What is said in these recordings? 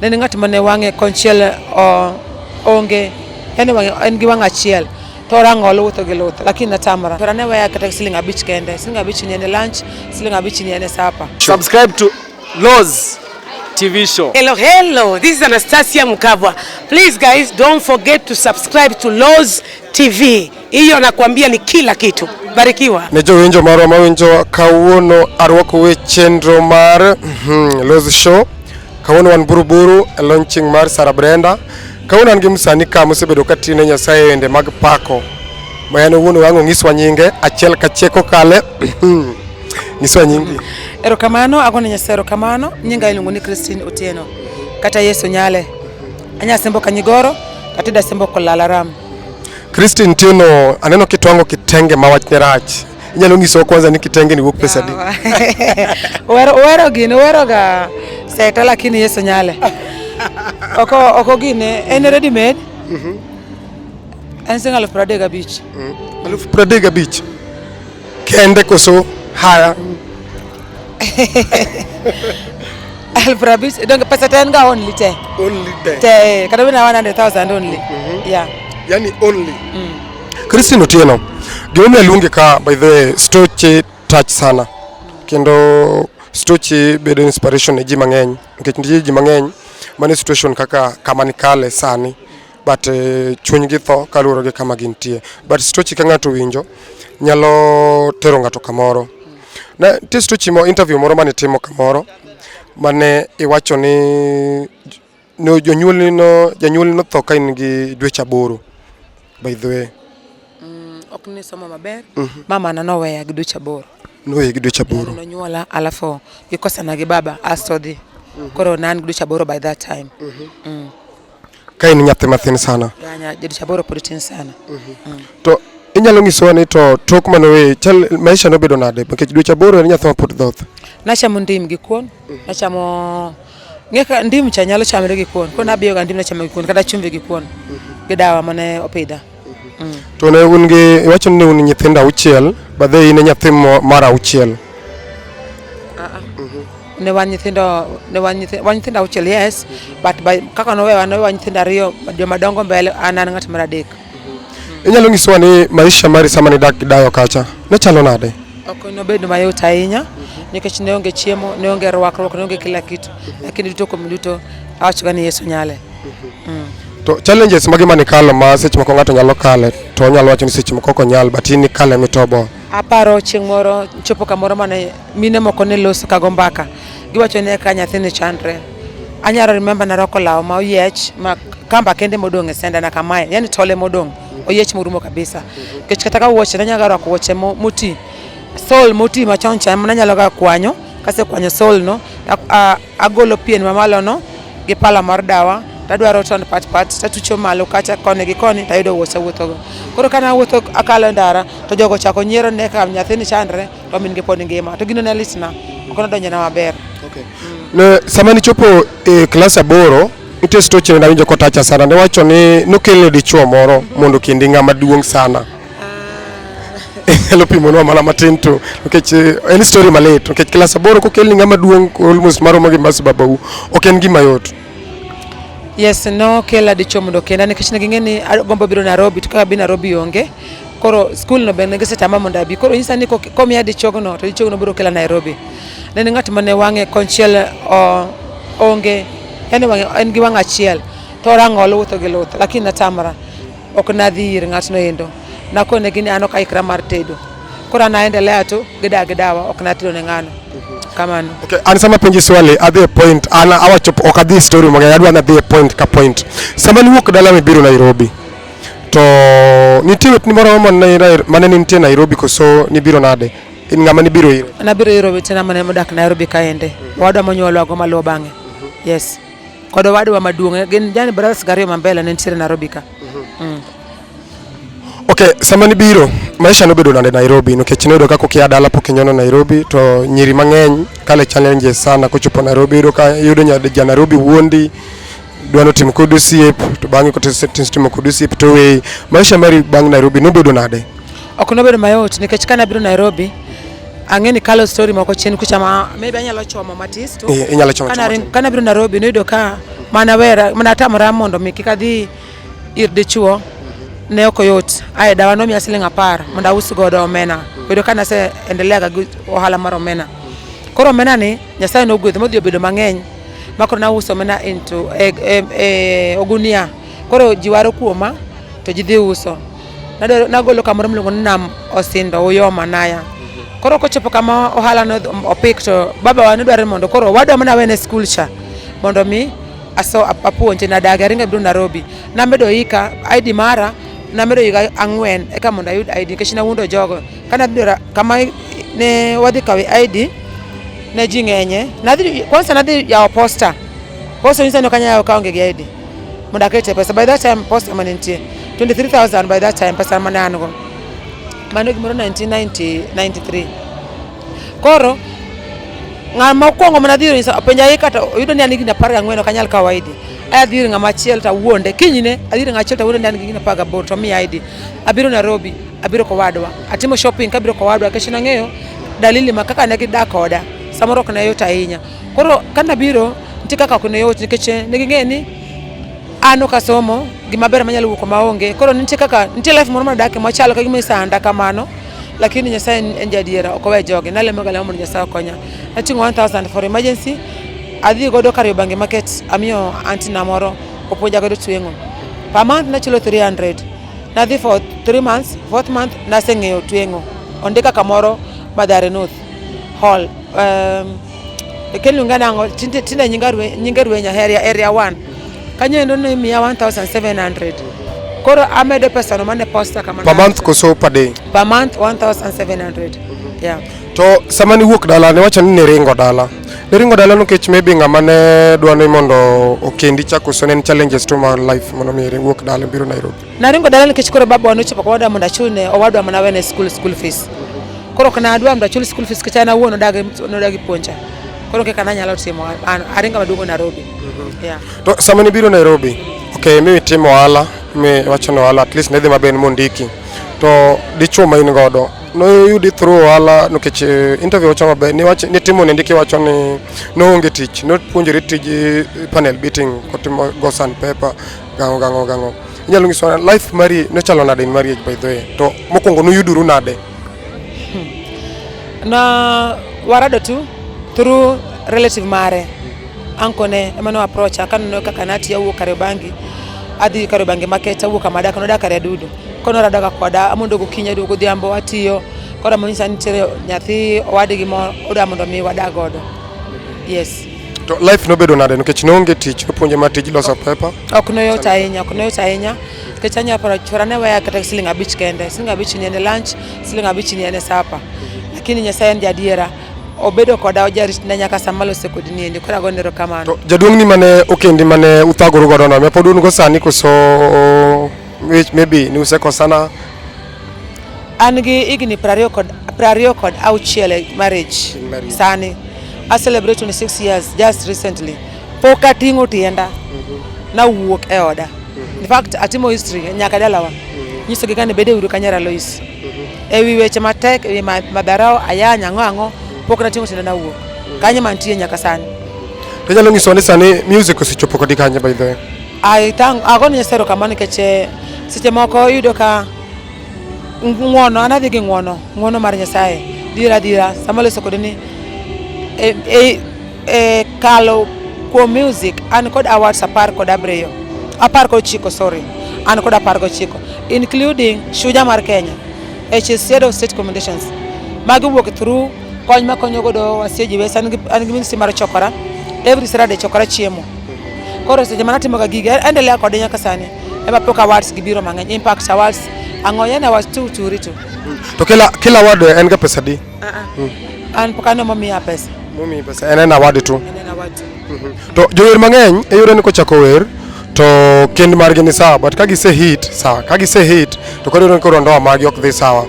Ne en ng'at mane wang'e konchiel onge, yani wang'e en gi wang' achiel to orang'o oluth gi luth, lakini natamra. To ne weya kata siling 5 kende, siling 5 ni en lunch, siling 5 ni en supper. Subscribe to Loz TV show. Hello, hello. This is Anastasia Mkabwa. Please guys, don't forget to subscribe to Loz TV. Hiyo nakwambia ni kila kitu. Barikiwa. Ne jowinjo marwa mawinjo kawuono arwako we chenro mar Loz Show. Kawuono wan Buruburu e launching mar Sarah Brenda. Kawuono an gi msanii ka mosebedo ka tine Nyasaye wende mag pako. Ma en owuon wang' onyiswa nyinge achiel kachiel kokale. Nyiswa nyingi. Erokamano, agone Nyasaye erokamano. Nyinga iluongo ni Christine Otieno. Kata Yesu Nyale. Anya sembo Kanyigoro, atida sembo Kolalaram. Christine Otieno, aneno kitwango kitenge ma wachne rach. Inyalo nyisowa kwanza ni kitenge ni wuok pesa adi? Wero gini, wero ga seta lakini Yesu Nyale. Oko gini, en ready made. En siling 35,000. 35,000. Kende koso haya? 50,000, donge pesa te en ga only te. Only te. Te, kata bina 100,000 only. Yeah. Yani only. Christine Otieno, gimomiyo aluongi ka by the way, stochi touch sana. Kendo stochi bedo inspiration ne ji mang'eny. Nikech nitie ji mang'eny mane situation kaka kama nikale sani. But chunygi tho kaluwore gi kama gintie. But stochi ka ng'ato winjo nyalo tero ng'ato kamoro. Ne nitie stochi mo interview moro mane itimo kamoro mane iwacho ni no jonyuolni no janyuolni notho ka in gi dweche 8 by the way. Ok ni somo maber. Mama na noweya gi dweche 8. Noweyi gi dweche 8. Nonyuola alafu gikosana gi baba asto dhi. Koro ne an gi dweche 8 by that time. Ka in nyathi mathin sana. Yanya dweche 8 pod tin sana. To inyalo nyisowa ni to tok manoweyi chal maisha nobedo nade nikech dweche 8 en nyathi mapod dhoth. Nachamo ndim gi kuon, nachamo ng'e ka ndim cha nyalo chamre gi kuon. Koro nabiyo ga ndim nachamo gi kuon kata chumvi gi kuon. Gi dawa mane opidha. To ne un gi iwacho ni un nyithindo 6 but in e nyathi mar 6. Ne wan nyithindo, ne wan nyithindo, wan nyithindo 6 yes, but by kaka nowewa nowewa nyithindo 2 joma dongo mbele an an ng'at mar 3. Inyalo nyisowa ni maisha mari sama nidak gi dayo kacha ne chalo nade? Ok nobedo mayot ahinya nikech ne onge chiemo, ne onge rwakruok, ne onge kila kitu. Lakini duto kuom duto awachoga ni Yesu nyale. To challenges mage mane ikalo ma seche moko ng'ato nyalo kale to onyalo wacho ni seche moko ok onyal but in ikale mitobo. Aparo chieng' moro chopo kamoro mane mine moko ne loso kago mbaka. Giwacho ni eka nyathini chandre. Anyalo remember narwako law ma oyiech ma kamba kende modong' e senda na kamae, yani tole modong' oyiech morumo kabisa. Nikech kata ka wuoche nanyalo rwako wuoche moti, sol moti machon cha ema nanyalo ga kwanyo, kasekwanyo sol no agolo pien mamalo no gi pala mar dawa tadwaro tond pat pat tatucho malo kacha koni gi koni tayudo wuoche awuothogo. Koro kana awuotho akalo e ndara to jogo ochako nyiero ne ka nyathini chandre to min gi pod ngima to gino ne litna ok nodonjona maber. Ne sama nichopo e klas 8 nitie stoche nawinjo kotacha sana ne wacho ni nokelne dichuo moro mondo kendi ng'ama duong' sana. Inyalo pimonwa mana matin to nikech en story malit nikech klas 8 kokelni ng'ama duong' almost maromo gi mas babau ok en gima yot. Yes, nokela dichuo mondo okenda nikech ne ging'e ni agombo biro Nairobi to kaka abi Nairobi onge. Koro skul no bende gisetama mondo abi. Koro nyisa ni komiya dichuogno to dichuogno biro kela Nairobi. Ne en ng'at mane wang'e konchiel onge, yani wang'e en gi wang' achiel to orang'o oluth gi luth lakini natamra. Ok nadhi ir ng'atno endo. Nakonegi ni an ok aikra mar tedo. Koro an aendelea tu gi dak gi dawa ok natedo ne ng'ano. Kamano. Okay, an sama penji swali adhi e point an awacho ok adhi story mang'eny adwa nadhi e point ka point. Sama niwuok dala mibiro Nairobi to nitie wetni moro mane nitie Nairobi koso nibiro nade? In ng'ama nibiro ire? Nabiro iro owetena mane modak Nairobi kaende. Owadwa monyuolwago maluwo bang'e. Yes. Kod owadwa maduong' gin jani brothers gariyo ma mbele ne nitiere Nairobi ka. Okay, sama nibiro maisha nobedo nade Nairobi nikech noyudo ka kokia dala pok inyono Nairobi to nyiri mang'eny kale challenges sana kochopo Nairobi iyudo ka iyudo ja Nairobi wuondi dwa notim kodi osiep to bang'e kosetimo kodi osiep to oweyi. Maisha mari bang' Nairobi nobedo nade? Ok nobedo mayot nikech kane abiro Nairobi ang'e ni kalo story moko chien kucha ma maybe anyalo chomo matis to Inyalo chomo Kana matin. Kana abiro Nairobi noyudo ka Mana wera, mana atamora mondo mi kik adhi ir dichuo ne ok oyot. Ae dawa nomiya siling 10 mondo aus godo omena. Bedo ka nase endelea ga gi ohala mar omena. Koro omena ni Nyasaye nogwedho modhi obedo mang'eny ma koro nauso omena into e ogunia. Koro ji waro kuoma to ji dhi uso. Nagolo kamoro miluongo ni Nam Osindo Uyoma Naya. Koro kochopo kama ohala no opik to babawa ne dwaro ni mondo koro owadwa mane awene skul cha mondo mi aso apuonje nadagi aringo abiro Nairobi. Namedo hika ID mara namedo higa 4 eka mondo ayud ID nikech nawuondo jogo. Kane adhi kama ne wadhi kawe ID ne ji ng'enye. Nadhi kwanza nadhi yawo posta. Posta nyisa ni ok anyal yawo kaonge gi ID. Mondo akete pesa. By that time posta mane nitie 23,000 by that time pesa mane an go. Mano gimoro 1993. Koro ng'ama okwongo mana dhi nyisa openja hika to oyudo ni an higni 14 ok anyal kawo ID. Aya adhi ir ng'ama chielo to awuonde. Kinyne adhi ir ng'ama chielo to awuonde ni an gi higni 18 to omiya ID. Abiro Nairobi, abiro kowadwa. Atimo shopping kabiro kowadwa nikech nang'eyo dalili ma kaka ne gidak koda. Samoro ok ne yot ahinya. Koro kanabiro nitie kaka ok ne yot nikech ne ging'eyo ni an ok asomo gima ber manyalo wuok maonge. Koro nitie kaka nitie life moro madake machalo ka gima isanda kamano. Lakini Nyasaye en jadiera ok owe joge. Nalemo ga lemo mondo Nyasaye okonya. Nating'o 1000 for emergency. Adhi godo Kariobangi market amiyo aunty na moro opuonja godo tweng'o. Per month nachulo 300. Nadhi for 3 months, fourth month naseng'eyo tweng'o. Ondika kamoro Mathare North Hall. Iluonge nang'o? Tinde nyinge Rwenya area 1. Kanyo endo ne miya 1700. Koro amedo pesa no mane posta kamano. Per month koso per day? Per month 1700. Yeah. To sama niwuok dala niwacho ni niringo dala. Niringo dala nikech maybe ng'ama ne dwa ni mondo okendi cha koso ne en challenges to mar life mondo mi iwuok dala ibiro Nairobi. Naringo dala nikech koro baba nochopo kama odwa mondo achulne owadwa mana wene school fees. Koro ok nadwa mondo achul school fees nikech an awuon nodagi puonja. Koro kaka nanyalo timo an aringo maduogo Nairobi. Yeah. To sama nibiro Nairobi, okay, mi itimo ohala, mi iwacho ni ohala at least ne dhi maber mondiki. To dichuo ma in godo, noyudi through ohala nikech interview wacho maber, niwacho nitimo nendi kiwacho ni noonge tich, nopuonjore tij panel beating kotimo go sandpaper gang'o gang'o gang'o. Inyalo nyisowa life mari nochalo nade in marriage by the way? To mokwongo nuyuduru nade? Na warado tu through relative mare. Uncle ne ema no approach kaneno kaka natiyo awuok Kariobangi adhi Kariobangi market awuok kama adakie nodak Kariadudu. Koro norado ga koda amondo gokinyi aduogo godhiambo atiyo. Koro monyisa ni nitiere nyathi owadgi moro odwa mondo mi wadag godo. Yes. To life nobedo nade nikech noonge tich, nopuonje mar tij loso paper. Ok noyot ahinya, ok noyot ahinya. Nikech anyalo paro chwora ne weya kata siling 5 kende. Siling 5 ni en e lunch, siling 5 ni en e supper. Lakini Nyasaye en jadiera. Obedo koda ojaritna nyaka sama alose kodi niendi. Koro agone erokamano. To jaduong' ni mane okendi mane uthagoru godo no, pod un go sani koso maybe ni usekosana? An gi higni 26 e marriage sani. I celebrate 26 years just recently. Pok ating'o tienda nawuok e oda. In fact, atimo history nyaka dalawa. Nyisogi kane bede uru kanyara Lois. E wi weche matek, e wi madharau, ayany, ang'o ang'o, pok nating'o tienda nawuok. Kanyo mantie nyaka sani. To inyalo nyisowa ni sani music osechopo kodi kanye by the way? I thank agone Nyasaye erokamano nikech seche moko iyudo ka ng'uono, an adhi gi ng'uono, ng'uono mar Nyasaye. Dhira dhira, sama aloso kode ni e kalo kuom music an kod awards 17, 19 sorry, an kod 19 including Shujaa mar Kenya, HSC Head of State Commendations. Magi wuok through kony makonyo godo wasieji wes, an gi ministry mar chokora, every Saturday chokora chiemo. Koro seche mana timo ga gigi, endelea kode nyaka sani. Ema pok awards gibiro mang'eny, impact awards, ang'o yani awards tu turi tu. To kila award en ga pesa di? An pok aneno momiya pesa. Momiyi pesa, en award tu. En award tu. To jower mang'eny iyudo ni kochako wer to kend margi ni sawa, but ka gise hit sawa, ka gise hit to koro iyudo ni koro ndoa margi ok dhi sawa.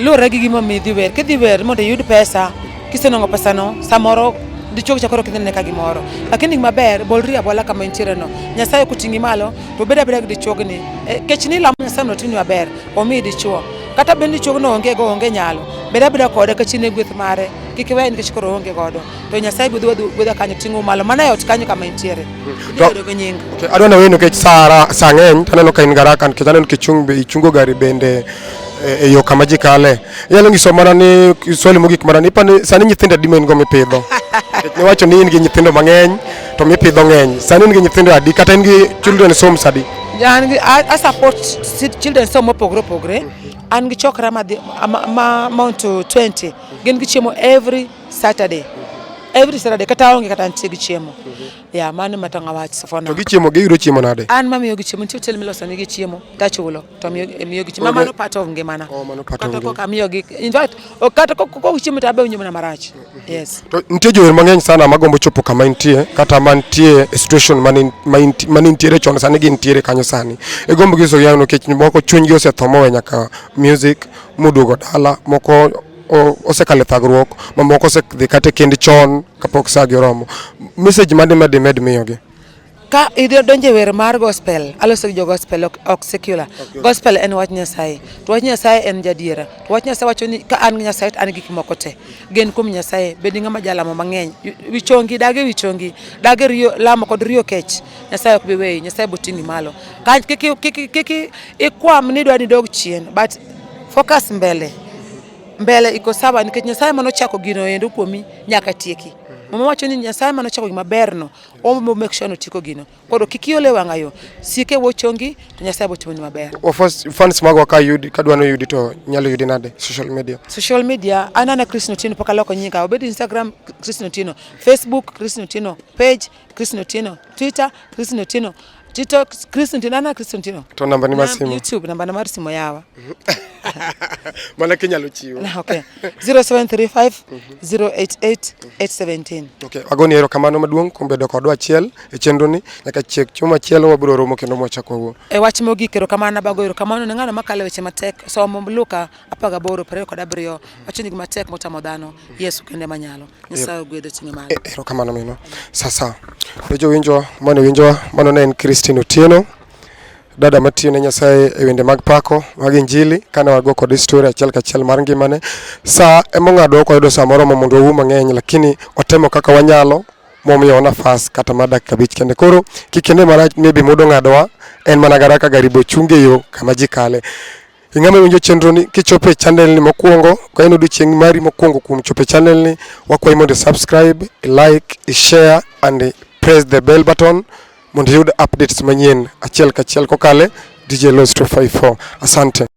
Luwore gi gima omiyo idhi wer. Kidhi wer mondo iyud pesa, kisenwang'o pesano, samoro dichuo cha koro ok idhi ka gimoro. Lakini gima ber, bolri abola kama intiere no. Nyasaye koting'i malo, to bed abeda gi dichuogni. Kech ni ilamo Nyasaye mondo otimni maber, omiyi dichuo. Kata bed ni dichuogno onge go, onge nyalo, bed abeda kode kech in e gweth mare. Kik iweye nikech koro oonge godo. To Nyasaye gwedho gwedha kanyo ting'o malo mana e ot kanyo kama intiere. To- Ibedo gi nying. Okay, adwa naweyi nikech saa saa ng'eny to aneno ka in garaka nikech aneno kichung' be ichungo gari bende e, e yo kama ji kale. Inyalo nyiso mana ni swali mogik mana ni ipani sani nyithindo adi ma in go mipidho? Nikech niwacho ni in gi nyithindo mang'eny to mipidho ng'eny. Sani in gi nyithindo adi kata in gi children's homes adi? An gi a support children's home mopogore opogore. An gi chokra madhi ma amount to 20. Gin gi chiemo every Saturday. Every Saturday kata aonge kata antie gi chiemo. Yeah, mano ema tang' awach for now. To gichiemo giyudo chiemo nade? An mamiyo gi chiemo, nitie hotel miloso nigi chiemo tachulo to miyo gi chiemo. Mano part of ngimana. Oh, mano part of Kata ngima. kok amiyo gi, in fact, ok kata kok chiemo to abe winjo mana marach. Yes. To nitie jower mang'eny sana magombo chopo kama intie kata mantie e situation mane intiere chon sani gintiere kanyo sani. Igombo giso gi ang'o nikech moko chunygi osetho mowe nyaka music moduogo dala moko osekalo e thagruok mamoko osedhi kata e kend chon kapok saa gi oromo. Message mane ma dimed miyogi? Ka idonjo e wer mar gospel, aloso gi jo gospel ok secular. Gospel en wach Nyasaye. To wach Nyasaye en jadiera. To wach Nyasaye wacho ni ka an gi Nyasaye to an gi gik moko te. Gen kuom Nyasaye, bed ng'ama jalamo mang'eny. Wichongi, dag e wichongi, dag e riyo, lamo kod riyo kech. Nyasaye ok bi weyi, Nyasaye bo ting'i malo. Ka kik kik kik ikwam ni idwa ni idog chien, but focus mbele. Mbele iko sawa nikech Nyasaye mane ochako gino endo kuomi nyaka tieki. Muma wacho ni Nyasaye mane ochako gima berno, omo make sure ni otieko gino. Koro kik iol e wang'a yo, sik e chongi to Nyasaye bo timoni maber. Fans magwa ka yudi ka dwani yudi to nyalo yudi nade social media? Social media an ana Christine Otieno pok aloko nyinga. Obed Instagram Christine Otieno, Facebook Christine Otieno, page Christine Otieno, Twitter Christine Otieno, TikTok Christine Otieno, ana Christine Otieno. To namba ni mar simu? YouTube namba na mar simu yawa. Mana kinyalo chiwo. Okay. 0735 088 817. Okay, agoni erokamano maduong' kuom bedo kodwa achiel e chenro ni nyaka chiek chieng' machielo wabiro romo kendo mwachak wawuo. E wach mogik erokamano abago erokamano ne ng'ano makalo e weche matek somo Luka 18 27 wacho ni gima tek motamo dhano Yesu kende manyalo. Nyasaye ogwedho ting'e malo. Erokamano minwa. Sasa ne jowinjwa mane winjowa mano ne en Christine Otieno dada matiyo ne Nyasaye e wende mag pako mag Injili kane wago kode story achiel kachiel mar ngimane. Sa emong'ado ok wayudo sa moromo mondo wawuo mang'eny lakini watemo kaka wanyalo momiyowa nafas kata mar dakika abich kende. Koro kik ine marach maybe muda ong'adowa en mana garaka gari bo chung e yo kama ji kale. Ing'ama winjo chenro ni kichopo e channel ni mokwongo, ka en odiochieng' mari mokwongo kuom chopo e channel ni, wakwayi mondo i subscribe, i like, i share and press the bell button mondo iyud updates manyien achiel kachiel kokale DJ Loz 254. Asante.